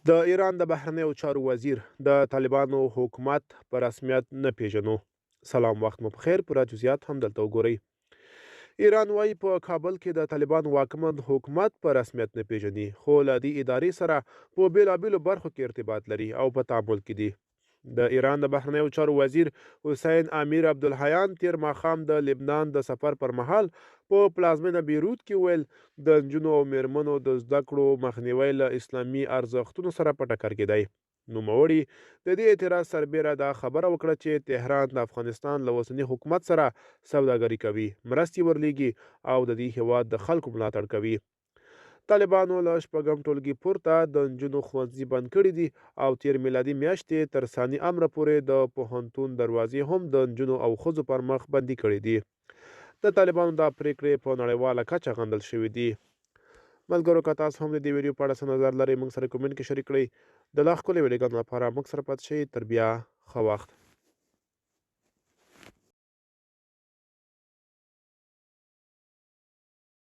د ایران د بهرنیو چارو وزیر د طالبانو حکومت په رسمیت نه پیژنو. سلام، وخت مو په خیر. پوره جزئیات هم دلته وګورئ. ایران وایي په کابل کې د طالبانو واکمن حکومت په رسمیت نه پیژني، خو له دې ادارې سره په بیلابیلو برخو کې ارتباط لري او په تعامل کې دي. د ایران د بهرنیو چارو وزیر حسین امیر عبدالحیان تیر ماښام د لبنان د سفر پر مهال په پلازمینه بیروت کې وویل، د نجونو او میرمنو د زده کړو مخنیوی له اسلامي ارزښتونو سره په ټکر کې دی. نوموړي د دې اعتراض سربېره دا خبره وکړه چې تهران د افغانستان له اوسني حکومت سره سوداګري کوي، مرستې ورلیږي او د دې هیواد د خلکو ملاتړ کوي. طالبانو له شپږم ټولګي پورته د نجونو ښوونځي بند کړي دي او تېر میلادي میاشتې تر ثاني امره پورې د پوهنتون دروازې هم د نجونو او ښځو پر مخ بندې کړې دي. د طالبانو دا پرېکړې په نړیواله کچه غندل شوې دي. ملګرو، که تاسو هم د دې ویډیو په اړه څه نظر لرئ، موږ سره کومنټ کې شریک کړئ. د لا ښکلې ویډیوګانو لپاره موږ سره پاتې شئ. تر بیا، ښه وخت.